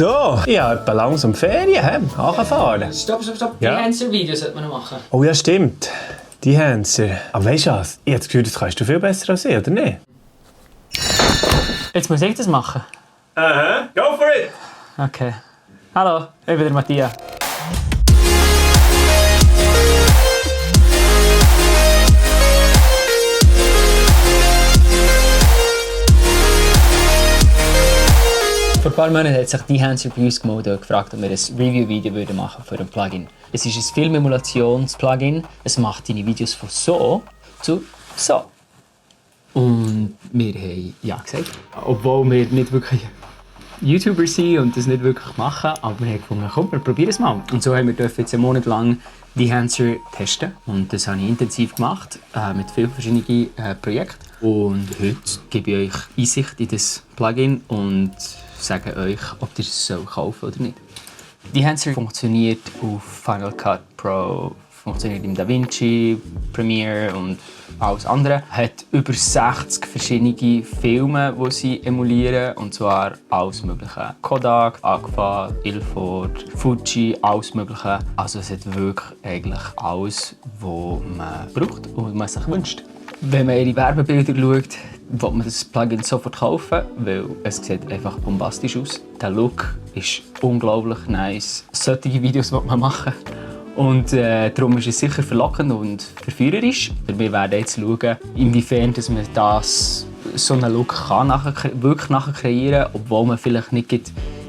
So, ich habe langsam Ferien, angefahren. Stopp. Die Ja. Enhancer-Videos sollte man noch machen. Oh ja, stimmt. Die Enhancer. Aber weißt du was? Ich habe das Gefühl, das kannst du viel besser als ich, oder nicht? Jetzt muss ich das machen. Aha, go for it! Okay. Hallo, ich bin der Matthias. Vor ein paar Monaten hat sich die Enhancer bei uns gemeldet und gefragt, ob wir ein Review-Video machen für ein Plugin. Es ist ein Filmemulations-Plugin. Es macht deine Videos von so zu so. Und wir haben ja gesagt. Obwohl wir nicht wirklich YouTuber sind und das nicht wirklich machen, aber wir haben gefunden, komm, wir probieren es mal. Und so haben wir jetzt einen Monat lang die Enhancer testen. Und das habe ich intensiv gemacht, mit vielen verschiedenen Projekten. Und heute gebe ich euch Einsicht in das Plugin und sage euch, ob ihr es kaufen oder nicht. Die Enhancer funktioniert auf Final Cut Pro, funktioniert im DaVinci, Premiere und alles andere. Hat über 60 verschiedene Filme, die sie emulieren. Und zwar alles mögliche. Kodak, Agfa, Ilford, Fuji, alles mögliche. Also es hat wirklich eigentlich alles, was man braucht und was man sich wünscht. Wenn man ihre Werbebilder schaut, will man das Plugin sofort kaufen, weil es sieht einfach bombastisch aus. Der Look ist unglaublich nice. Solche Videos will man machen. Und darum ist es sicher verlockend und verführerisch. Wir werden jetzt schauen, inwiefern dass man so einen Look wirklich nachher kreieren kann, obwohl man vielleicht nicht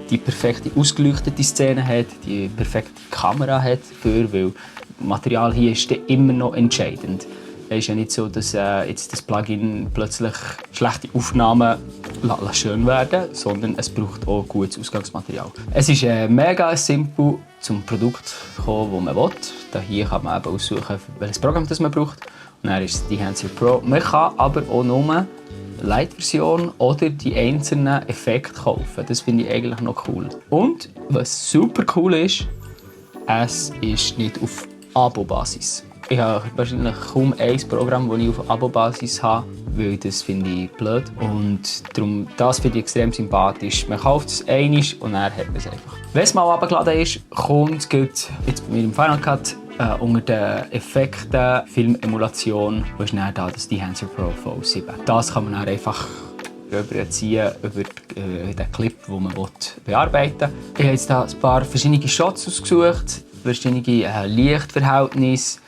die perfekte ausgeleuchtete Szene hat, die perfekte Kamera hat, weil Material hier ist immer noch entscheidend. Es ist ja nicht so, dass jetzt das Plugin plötzlich schlechte Aufnahmen schön werden, sondern es braucht auch gutes Ausgangsmaterial. Es ist mega simpel zum Produkt zu kommen, das man will. Hier kann man eben aussuchen, welches Programm das man braucht. Und dann ist es die Enhancer Pro. Man kann aber auch nur die Lite-Version oder die einzelnen Effekte kaufen. Das finde ich eigentlich noch cool. Und was super cool ist, es ist nicht auf Abo-Basis. Ich habe wahrscheinlich kaum ein Programm, das ich auf Abo-Basis habe, weil das finde ich blöd. Und darum, das finde ich extrem sympathisch. Man kauft es einmal und dann hat man es einfach. Wenn es mal abgeladen ist, kommt es jetzt mit dem Final Cut unter den Effekten, Filmemulation, wo ist dann da das Enhancer Pro V7. Das kann man dann einfach überziehen über den Clip, den man bearbeiten will. Ich habe jetzt hier ein paar verschiedene Shots ausgesucht, verschiedene Lichtverhältnisse.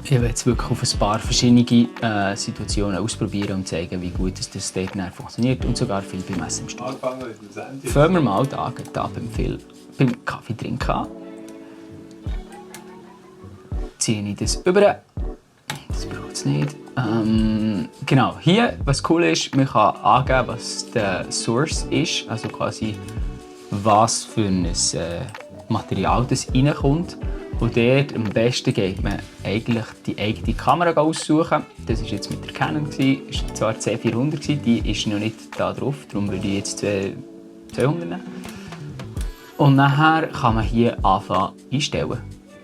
Ich will jetzt wirklich auf ein paar verschiedene Situationen ausprobieren und zeigen, wie gut das dort funktioniert und sogar viel beim Essen im Studio. Fangen wir mal da beim Kaffee trinken an. Ziehe ich das über. Das braucht es nicht. Genau, hier, was cool ist, man kann angeben, was der Source ist, also quasi was für ein Material das reinkommt. Und dort am besten geht man eigentlich die eigene Kamera aussuchen. Das war jetzt mit der Canon, das war zwar C400, die ist noch nicht da drauf, darum würde ich jetzt 200 nehmen. Und nachher kann man hier anfangen einstellen.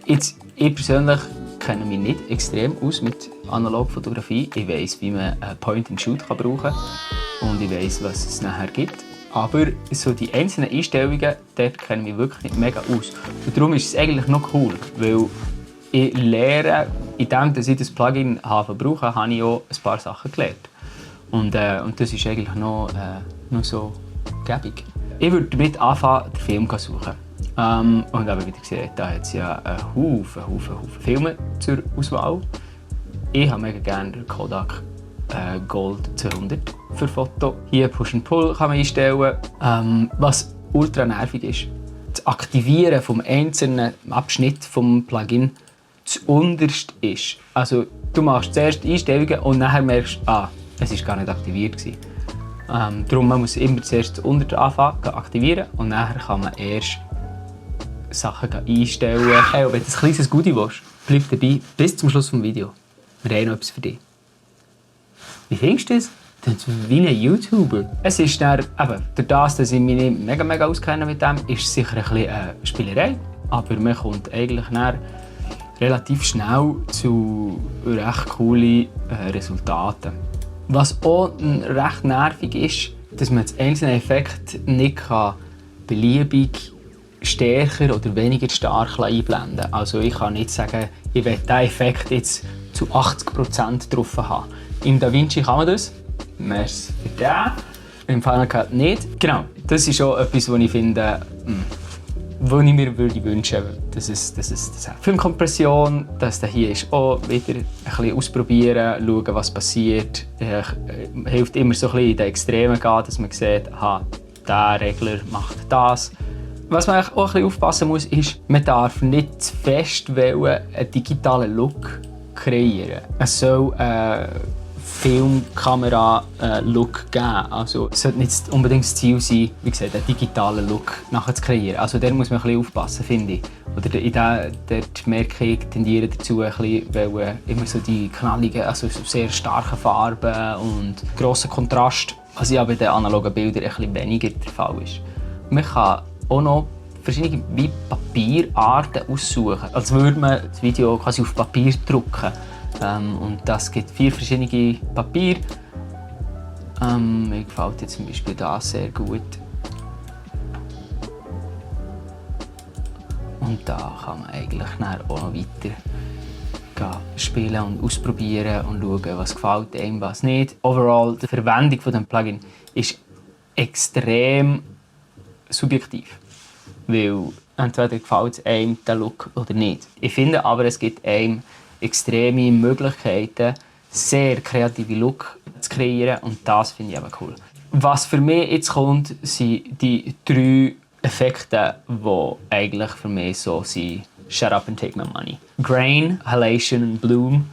Jetzt, ich persönlich kenne mich nicht extrem aus mit Analogfotografie. Ich weiss, wie man Point-and-Shoot brauchen kann und ich weiss, was es nachher gibt. Aber so die einzelnen Einstellungen, dort kenne ich mich wirklich nicht mega aus. Und darum ist es eigentlich noch cool, weil ich lehre, indem ich das Plugin brauche, habe ich auch ein paar Sachen gelernt. Und das ist eigentlich noch so gäbig. Ich würde damit anfangen, den Film zu suchen. Und aber wie ihr seht, da hat es ja einen Haufen Filme zur Auswahl. Ich habe mega gerne den Kodak Gold 200 für Foto. Hier Push and Pull kann man einstellen. Was ultra nervig ist, das Aktivieren vom einzelnen Abschnitt des Plugin zuunterst ist. Also du machst zuerst Einstellungen und nachher merkst du, es war gar nicht aktiviert. Darum man muss immer zuerst unten anfangen, aktivieren und nachher kann man erst Sachen einstellen. Hey, wenn du ein kleines Goodie willst, bleib dabei bis zum Schluss des Videos. Wir haben noch etwas für dich. Wie findest du das? Das ist wie ein YouTuber. Es ist dann, eben, durch das, dass ich mich nicht mega auskenne mit dem, ist es sicher ein bisschen eine Spielerei. Aber man kommt eigentlich dann relativ schnell zu recht coolen Resultaten. Was auch recht nervig ist, dass man das einzelne Effekt nicht beliebig stärker oder weniger stark einblenden. Also ich kann nicht sagen, ich will diesen Effekt jetzt zu 80% drauf haben. Im DaVinci kann man das. Merci für den. Im Final Cut nicht. Genau, das ist auch etwas, was ich finde, was ich mir würde wünschen würde, dass es hat. Filmkompression, dass der hier ist, auch wieder ein bisschen ausprobieren, schauen, was passiert. Hilft immer so ein bisschen in den Extremen gehen, dass man sieht, aha, der Regler macht das. Was man auch ein bisschen aufpassen muss, ist, man darf nicht zu fest einen digitalen Look kreieren. Es soll Filmkamera-Look geben. Also, es sollte nicht unbedingt das Ziel sein, wie gesagt, einen digitalen Look nachher zu kreieren. Also, da muss man ein bisschen aufpassen, finde ich. Oder dort merke ich, tendiere dazu, ein bisschen, weil immer so die knalligen, also sehr starken Farben und grossen Kontrast, was ja bei den analogen Bildern ein bisschen weniger der Fall ist. Man kann auch noch verschiedene wie Papierarten aussuchen, als würde man das Video quasi auf Papier drucken. Und das gibt 4 verschiedene Papier. Mir gefällt jetzt zum Beispiel das sehr gut. Und da kann man eigentlich auch noch weiter spielen und ausprobieren und schauen, was gefällt einem, was nicht. Overall, die Verwendung von dem Plugin ist extrem subjektiv, weil entweder gefällt es einem der Look oder nicht. Ich finde aber, es gibt einem extreme Möglichkeiten, sehr kreative Look zu kreieren und das finde ich aber cool. Was für mich jetzt kommt, sind die 3 Effekte, die eigentlich für mich so sind: Shut up and take my money. Grain, Halation und Bloom,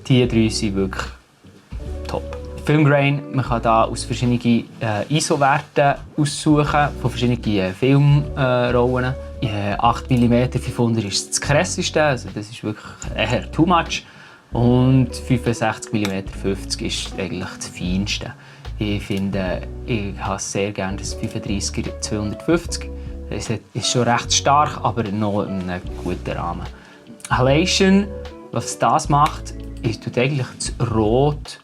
die 3 sind wirklich top. Filmgrain, man kann da aus verschiedenen ISO-Werten aussuchen, von verschiedenen Filmrollen. 8 mm 500 ist das krasseste, also das ist wirklich eher too much. Und 65 mm 50 ist eigentlich das Feinste. Ich finde, ich habe sehr gerne das 35er 250. Es ist schon recht stark, aber noch in einem guten Rahmen. Halation, was das macht, ist, tut eigentlich das Rot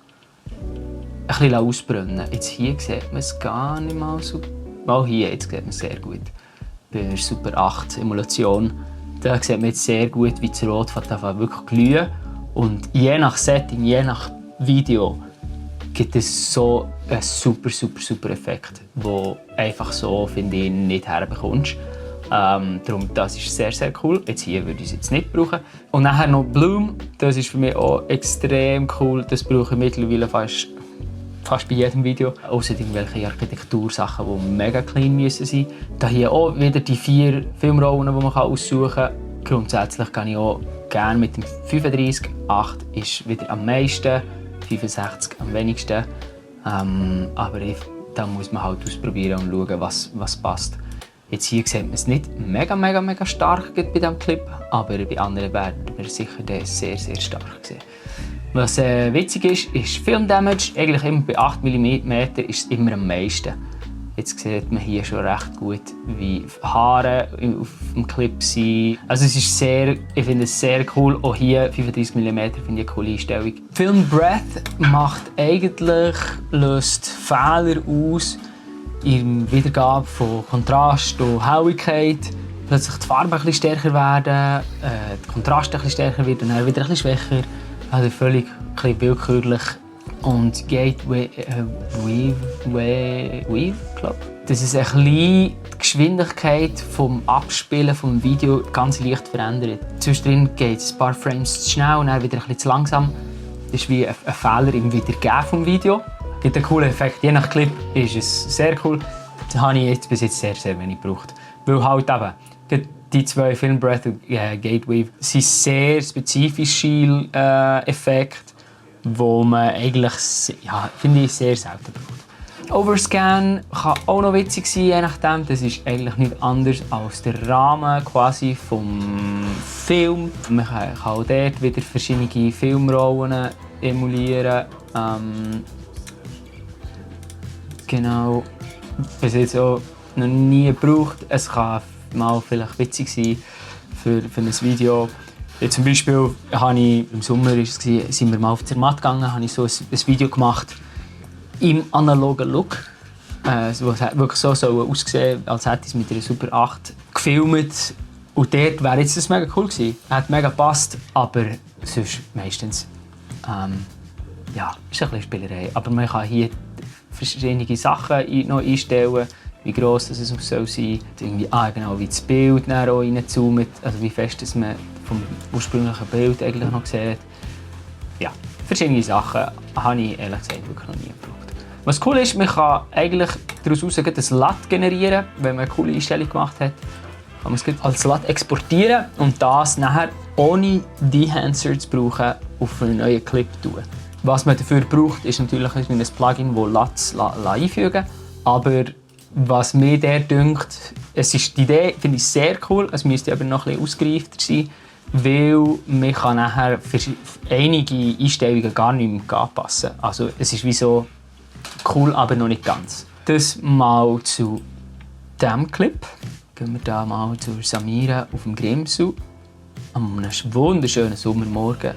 ein bisschen ausbrennen. Jetzt hier sieht man es gar nicht mal so. Mal hier, jetzt sieht man es sehr gut. Bei der Super 8 Emulation, da sieht man jetzt sehr gut, wie das Rot wirklich glühen. Und je nach Setting, je nach Video, gibt es so einen super Effekt, den einfach so, finde ich, nicht herbekommst. Darum, das ist sehr cool. Jetzt hier würde ich es jetzt nicht brauchen. Und nachher noch Bloom, das ist für mich auch extrem cool. Das brauche ich mittlerweile fast bei jedem Video. Außer irgendwelche Architektursachen, die mega clean müssen sein. Da hier auch wieder die 4 Filmrollen, die man aussuchen kann. Grundsätzlich kann ich auch gerne mit dem 35. 8 ist wieder am meisten, 65 am wenigsten. Aber da muss man halt ausprobieren und schauen, was passt. Jetzt hier sieht man es nicht mega stark bei diesem Clip, aber bei anderen werden wir sicher sehr stark sehen. Was witzig ist Film Damage. Eigentlich immer bei 8 mm ist es immer am meisten. Jetzt sieht man hier schon recht gut, wie Haare auf dem Clip sind. Also es ist ich finde es sehr cool. Auch hier 35 mm finde ich eine coole Einstellung. Film Breath löst Fehler aus in der Wiedergabe von Kontrast und Helligkeit. Plötzlich die Farben ein bisschen stärker werden, der Kontrast ein bisschen stärker wird und dann wieder ein bisschen schwächer. Also völlig willkürlich. Und Gateway Weave, glaube ich. Das ist ein bisschen die Geschwindigkeit vom Abspielen des Videos ganz leicht verändert. Zwischendrin geht es ein paar Frames zu schnell und dann wieder ein bisschen zu langsam. Das ist wie ein Fehler im Wiedergeben des Videos. Es gibt einen coolen Effekt. Je nach Clip ist es sehr cool. Das habe ich jetzt bis jetzt sehr wenig gebraucht. Weil halt eben, die 2 Film Breath und Gateway sind sehr spezifische Effekte, wo man eigentlich, finde ich, sehr selten braucht. Overscan kann auch noch witzig sein, je nachdem. Das ist eigentlich nicht anders als der Rahmen quasi vom Film. Man kann auch dort wieder verschiedene Filmrollen emulieren. Genau. Was ich jetzt auch noch nie gebraucht. Es kann mal vielleicht witzig sein für ein Video. Jetzt zum Beispiel habe ich, im Sommer sind wir mal auf Zermatt gegangen, habe ich so ein Video gemacht im analogen Look. Es hat wirklich so aussehen, als hätte ich es mit einer Super 8 gefilmt. Und dort wäre jetzt das mega cool gewesen. Hat mega gepasst, aber sonst meistens ja, ist ein bisschen Spielerei. Aber man kann hier verschiedene Sachen noch einstellen, wie gross es soll sein. Irgendwie, genau, wie das Bild auch reinzoomt, also wie fest dass man vom ursprünglichen Bild eigentlich noch sieht. Ja, verschiedene Sachen habe ich ehrlich gesagt wirklich noch nie gebraucht. Was cool ist, man kann eigentlich daraus ein LUT generieren, wenn man eine coole Einstellung gemacht hat. Kann man es als LUT exportieren und das nachher ohne Dehancer zu brauchen auf einen neuen Clip tun. Was man dafür braucht, ist natürlich ein Plugin, das LUTs einfügen kann. Aber was mir der dünkt, die Idee finde ich sehr cool, es müsste aber noch ein bisschen ausgereifter sein, weil man kann nachher für einige Einstellungen gar nicht mehr anpassen. Also es ist wie so cool, aber noch nicht ganz. Das mal zu diesem Clip. Gehen wir da mal zu Samira auf dem Grimsau. An einem wunderschönen Sommermorgen.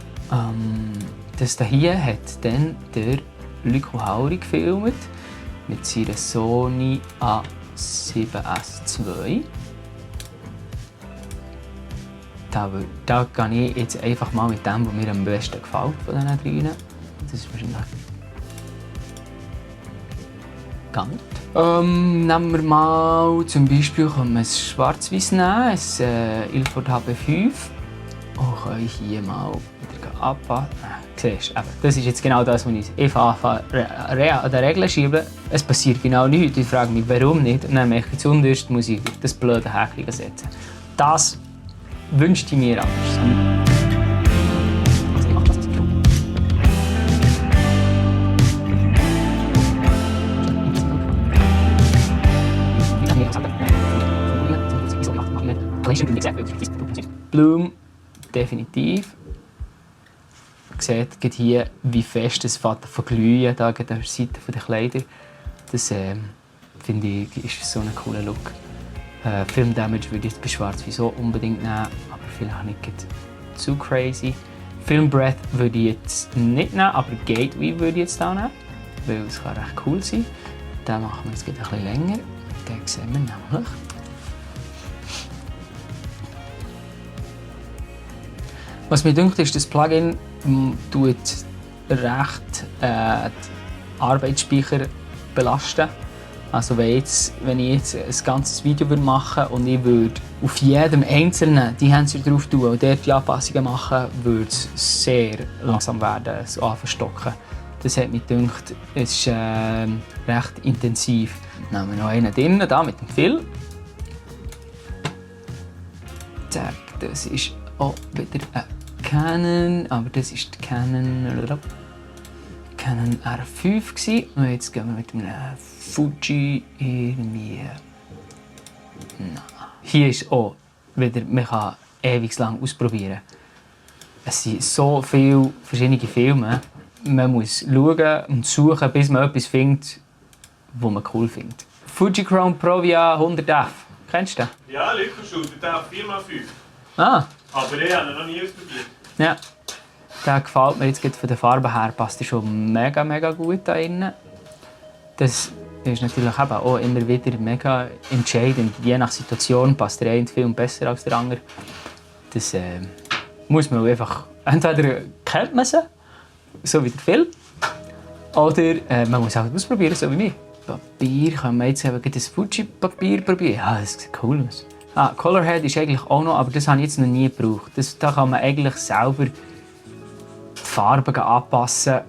Das hier hat dann der Lyko Hauri gefilmt mit seiner Sony A7S II. Da gehe ich jetzt einfach mal mit dem, was mir am besten gefällt von diesen drei. Das ist wahrscheinlich gar nicht. Nehmen wir mal zum Beispiel ein Schwarz-Weiß nehmen, ein Ilford HB5. Und können hier mal wieder abpassen. Siehst du, das ist jetzt genau das, was ich anfange an den Regeln schiebe. Es passiert genau nichts. Ich frage mich, warum nicht. Und dann merke ich, zuunterst muss ich das blöde Häkchen setzen. Das wünscht ich mir anders. Bloom, definitiv. Man sieht hier, wie fest das verglühen da an der Seite der Kleider. Das finde ich ist so ein cooler Look. Film Damage würde ich jetzt bei Schwarz-Weiß so unbedingt nehmen, aber vielleicht nicht zu crazy. Film Breath würde ich jetzt nicht nehmen, aber Gateway würde ich jetzt da nehmen, weil es kann recht cool sein. Den machen wir jetzt ein bisschen länger. Den sehen wir nämlich. Was mir denkt, ist, das Plugin tut recht den Arbeitsspeicher belasten. Also wenn ich jetzt ein ganzes Video machen würde und ich würde auf jedem einzelnen die Hände drauf tun und dort die Anpassungen machen, würde es sehr langsam werden, es anverstocken. Das hat mich gedacht, es ist recht intensiv. Dann nehmen wir noch einen drinnen, da mit dem Phil. Zack, das ist auch wieder ein Canon, aber das ist die Canon R5 gewesen. Und jetzt gehen wir mit einem Fuji irgendwie. Hier ist auch wieder, man kann ewig lang ausprobieren. Es sind so viele verschiedene Filme. Man muss schauen und suchen, bis man etwas findet, das man cool findet. Fujichrome Provia 100F. Kennst du den? Ja, Lyko-Shooter, der 4x5. Ah. Aber ich habe ihn noch nie ausprobiert. Ja. Der gefällt mir jetzt von der Farbe her, passt schon mega gut da innen. Das ist natürlich eben auch immer wieder mega entscheidend. Je nach Situation passt der eine Film besser als der andere. Das muss man einfach... Entweder kennt man sie, so wie der Film, oder man muss auch ausprobieren, so wie mich. Papier, können wir jetzt eben das Fuji-Papier probieren? Ja, das sieht cool aus. Colorhead ist eigentlich auch noch, aber das habe ich jetzt noch nie gebraucht. Da kann man eigentlich selber die Farben anpassen.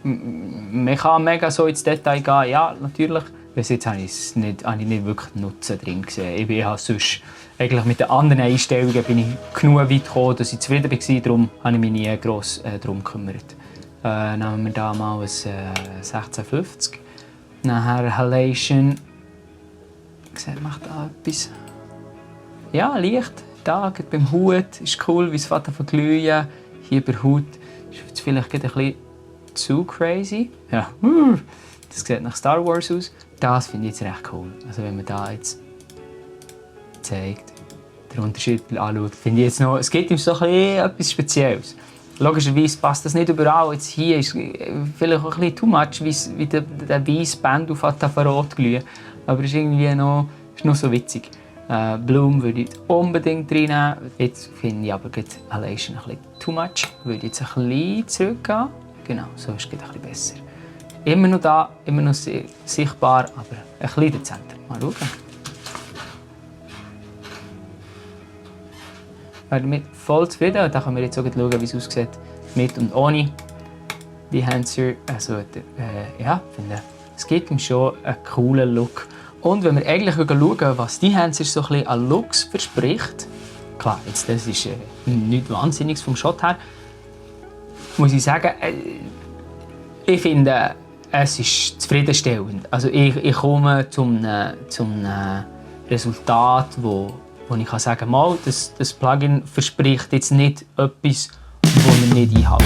Man kann mega so ins Detail gehen, ja, natürlich. Bis jetzt habe ich nicht wirklich Nutzen drin gesehen. Ich bin sonst eigentlich mit den anderen Einstellungen bin ich genug weit gekommen, dass ich zufrieden war. Darum habe ich mich nie gross darum gekümmert. Nehmen wir hier mal ein 1650. Nachher Halation. Sieht man da etwas? Ja, Licht. Da beim Hut ist cool, wie es verglühen. Hier bei Hut ist es vielleicht ein bisschen zu crazy. Ja, das sieht nach Star Wars aus. Das finde ich jetzt recht cool. Also wenn man da jetzt zeigt, den Unterschied anschaut, finde ich jetzt noch, es gibt ihm so etwas Spezielles. Logischerweise passt das nicht überall. Jetzt hier ist vielleicht auch ein bisschen too much, wie der weiße Band auf der Verrot glühen. Aber es ist irgendwie noch so witzig. Bloom würde ich unbedingt reinnehmen. Jetzt finde ich aber Halation ein bisschen too much. Würde jetzt ein bisschen zurückgehen. Genau, so ist es ein bisschen besser. Immer noch da, immer noch sichtbar, aber ein bisschen dezenter. Mal schauen. Ich bin damit voll zufrieden und dann können wir jetzt auch schauen, wie es aussieht mit und ohne die Enhancer. Also, ja, ich finde, es gibt ihm schon einen coolen Look. Und wenn wir eigentlich schauen, was die Enhancer so ein bisschen an Looks verspricht, klar, jetzt, das ist nichts Wahnsinniges vom Shot her, muss ich sagen, ich finde, es ist zufriedenstellend. Also ich komme zum Resultat, wo ich kann sagen kann, das Plugin verspricht jetzt nicht etwas, das wir nicht einhalten.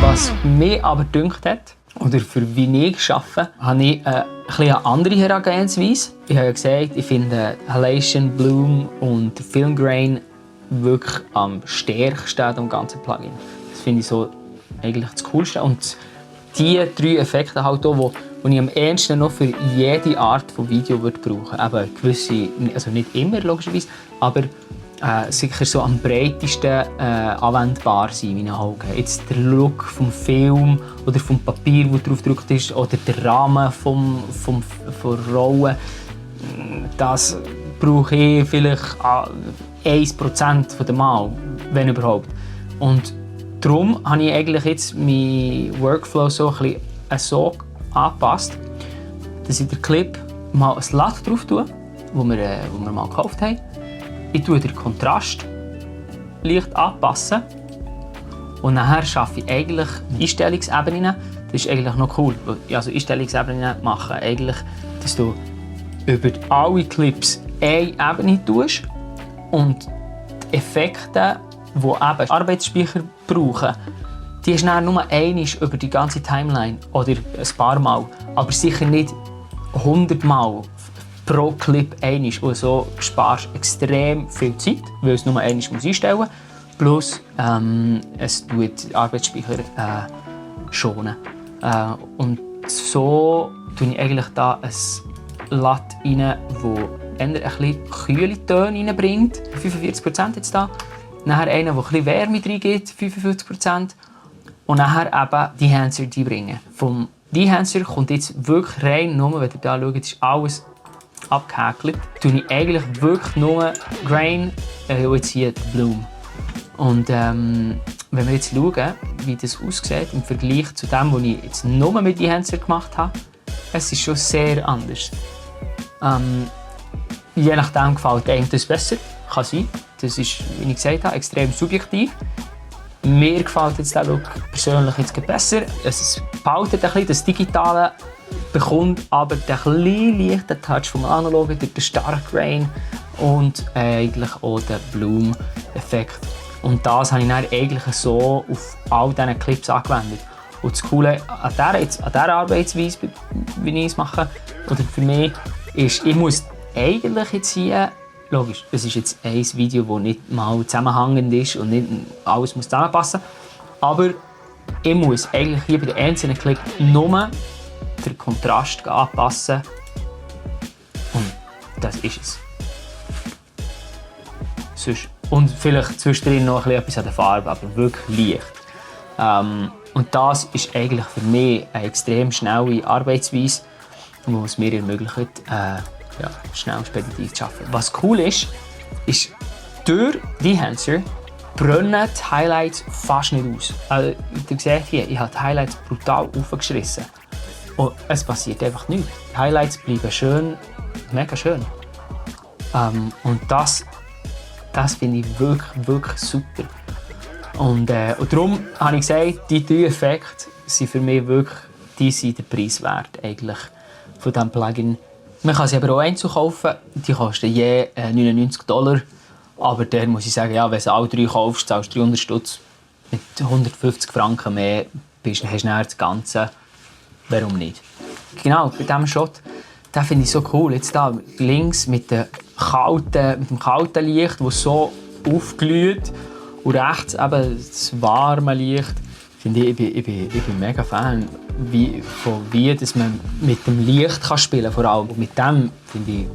Was mich aber gedünkt hat, oder für wie ich arbeite, habe ich eine andere Herangehensweise. Ich habe ja gesagt, ich finde Halation, Bloom und Film Grain wirklich am stärksten am ganzen Plugin. Das finde ich so eigentlich das Coolste. Und die 3 Effekte halt auch, die ich am ehesten noch für jede Art von Video würde brauchen. Eben gewisse, also nicht immer logischerweise, aber sicher so am breitesten anwendbar sein in meinen Augen. Jetzt der Look vom Film oder vom Papier, das drauf gedruckt ist, oder der Rahmen von Rollen, das brauche ich vielleicht 1% der Mal, wenn überhaupt. Und darum habe ich eigentlich jetzt meinen Workflow so ein bisschen so angepasst, dass ich den Clip mal ein LUT drauf tue, wo wir mal gekauft haben. Ich tue den Kontrast leicht anpassen und nachher schaffe ich eigentlich Einstellungsebenen. Das ist eigentlich noch cool. Also Einstellungsebenen machen eigentlich, dass du über alle Clips eine Ebene tust und die Effekte, die eben Arbeitsspeicher brauchen, die ist dann nur einmal über die ganze Timeline oder ein paar Mal, aber sicher nicht 100 Mal pro Clip einmal. Und so sparst du extrem viel Zeit, weil es nur einmal einstellen muss. Plus es tut den Arbeitsspeicher schonen. Und so tue ich eigentlich da ein LUT rein, das eher ein bisschen kühle Töne reinbringt. 45% jetzt da. Nachher einer, der ein bisschen Wärme reingibt, 55%. Und nachher eben die Enhancer reinbringen. Vom Enhancer kommt jetzt wirklich rein, nur wenn ihr da schaut, ist alles abgehäkelt. Tue ich eigentlich wirklich nur Grain und jetzt hier Bloom. Und wenn wir jetzt schauen, wie das aussieht im Vergleich zu dem, was ich jetzt nur mit Enhancer gemacht habe, es ist schon sehr anders. Je nachdem gefällt einem das besser, kann sein. Das ist, wie ich gesagt habe, extrem subjektiv. Mir gefällt jetzt der Look persönlich jetzt besser. Es behaltet ein bisschen das Digitale, bekommt aber den kleinen leichten Touch vom Analogen durch den starken Grain und eigentlich auch den Bloom-Effekt. Und das habe ich dann eigentlich so auf all diesen Clips angewendet. Und das Coole an dieser Arbeitsweise, wie ich es mache, oder für mich, ist, ich muss eigentlich jetzt hier, logisch, es ist jetzt ein Video, das nicht mal zusammenhängend ist und nicht alles muss zusammenpassen, aber ich muss eigentlich hier bei den einzelnen Clips nur den Kontrast anpassen und das ist es. Sonst, und vielleicht zwischendrin noch etwas an der Farbe, aber wirklich leicht. Und das ist eigentlich für mich eine extrem schnelle Arbeitsweise, die es mir ermöglicht, schnell und speditiv zu arbeiten. Was cool ist, durch die Enhancer brennen die Highlights fast nicht aus. Also, ihr seht hier, ich habe die Highlights brutal aufgeschissen. Und es passiert einfach nichts. Die Highlights bleiben schön, mega schön. Und das finde ich wirklich, wirklich super. Und darum habe ich gesagt, die 3 Effekte sind für mich wirklich der Preis wert eigentlich von diesem Plugin. Man kann sie aber auch einzeln kaufen. Die kosten je $99. Aber da muss ich sagen, ja, wenn du alle 3 kaufst, zahlst du 300 Stutz. Mit 150 Franken mehr hast du dann das Ganze. Warum nicht? Genau, bei diesem Shot, den finde ich so cool. Jetzt da links mit dem kalten Licht, das so aufglüht. Und rechts eben das warme Licht. Ich bin mega Fan, wie dass man mit dem Licht kann spielen kann. Vor allem. Und mit dem finde ich,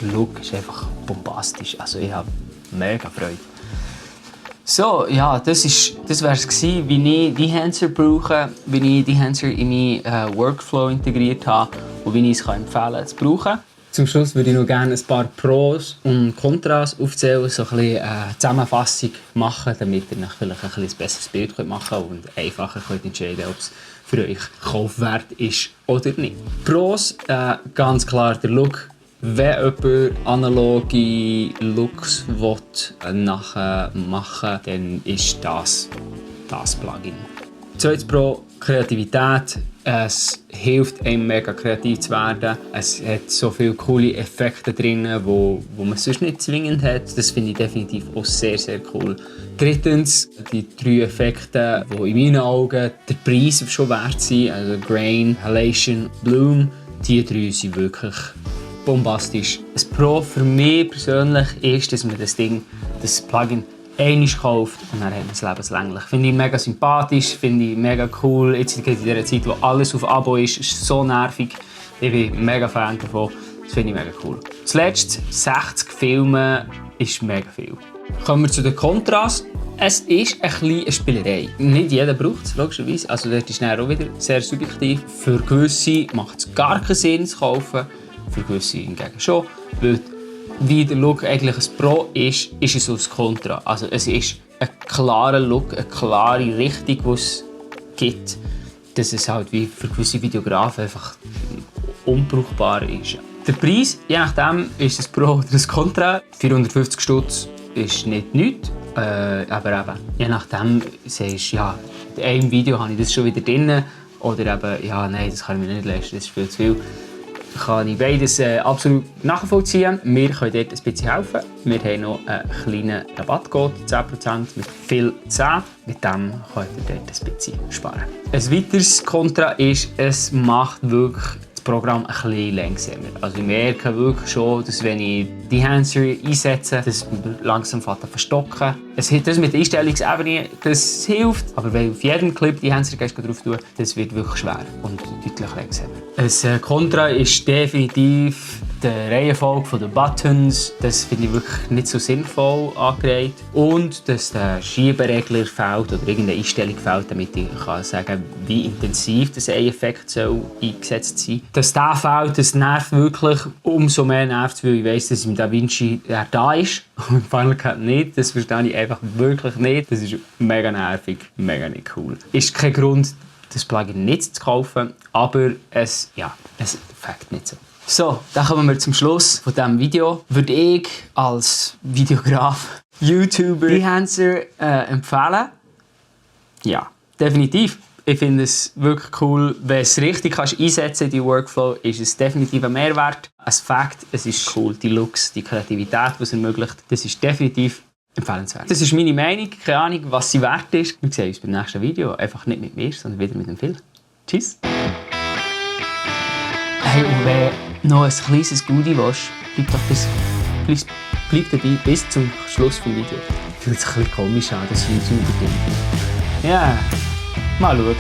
der Look ist einfach bombastisch. Also ich habe mega Freude. So, ja, das wäre es gewesen, wie ich Dehancer brauche, wie ich Dehancer in meinen Workflow integriert habe und wie ich es empfehlen kann zu brauchen. Zum Schluss würde ich noch gerne ein paar Pros und Kontras aufzählen, so ein bisschen eine Zusammenfassung machen, damit ihr euch vielleicht ein besseres Bild machen könnt und einfacher könnt entscheiden, ob es für euch kaufwert ist oder nicht. Pros, ganz klar der Look. Wenn jemand analoge Looks nachher machen will, dann ist das Plugin. Zweites Pro, Kreativität. Es hilft einem mega kreativ zu werden. Es hat so viele coole Effekte drin, wo man sonst nicht zwingend hat. Das finde ich definitiv auch sehr, sehr cool. Drittens, die 3 Effekte, die in meinen Augen den Preis schon wert sind, also Grain, Halation, Bloom, die 3 sind wirklich bombastisch. Ein Pro für mich persönlich ist, dass man das Plugin einmal kauft und dann hat man es lebenslänglich. Finde ich mega sympathisch, finde ich mega cool. Jetzt in dieser Zeit, wo alles auf Abo ist so nervig. Ich bin mega Fan davon. Das finde ich mega cool. Zuletzt, 60 Filme ist mega viel. Kommen wir zu den Kontras. Es ist ein bisschen eine Spielerei. Nicht jeder braucht es, logischerweise. Also das ist dann auch wieder sehr subjektiv. Für gewisse macht es gar keinen Sinn, es zu kaufen. Für gewisse hingegen schon. Weil wie der Look eigentlich ein Pro ist es auch ein Kontra. Also es ist ein klarer Look, eine klare Richtung, die es gibt. Dass es halt wie für gewisse Videografen einfach unbrauchbar ist. Der Preis, je nachdem, ist es Pro oder ein Kontra. 450 Stutz ist nicht nichts. Aber eben, je nachdem sagst du, ja, in einem Video habe ich das schon wieder drin. Oder eben, ja, nein, das kann ich mir nicht leisten, das ist viel zu viel. Kann ich beides absolut nachvollziehen. Wir können dort ein bisschen helfen. Wir haben noch einen kleinen Rabattcode, 10% mit viel 10. Mit dem könnt ihr dort ein bisschen sparen. Ein weiteres Kontra ist, es macht wirklich das Programm ein bisschen langsamer. Also ich merke wirklich schon, dass wenn ich Dehancer einsetze, dass langsam verstocken. Das mit der Einstellungsebene, das hilft. Aber wenn auf jedem Clip Dehancer drauf tun, das wird wirklich schwer und deutlich langsamer. Ein Kontra ist definitiv die Reihenfolge der Buttons. Das finde ich wirklich nicht so sinnvoll angelegt. Und dass der Schieberegler fehlt oder irgendeine Einstellung fehlt, damit ich kann sagen, wie intensiv das Effekt eingesetzt sein soll. Dass der fehlt, das nervt wirklich. Umso mehr nervt es, weil ich weiss, dass im DaVinci da ist. Und Final Cut nicht. Das verstehe ich einfach wirklich nicht. Das ist mega nervig, mega nicht cool. Ist kein Grund, das Plugin nicht zu kaufen, aber es fängt nicht so. So, dann kommen wir zum Schluss von diesem Video. Würde ich als Videograf, YouTuber, Dehancer empfehlen? Ja, definitiv. Ich finde es wirklich cool. Wenn du es richtig einsetzen kannst, die Workflow, ist es definitiv ein Mehrwert. Ein Fakt, es ist cool. Die Looks, die Kreativität, die es ermöglicht, das ist definitiv empfehlenswert. Das ist meine Meinung. Keine Ahnung, was sie wert ist. Wir sehen uns beim nächsten Video. Einfach nicht mit mir, sondern wieder mit dem Film. Tschüss. Hey, und wenn noch ein kleines Goodie willst, bleib dabei bis zum Schluss des Videos. Fühlt sich ein bisschen komisch an, das YouTube-Ding. Ja, mal schauen.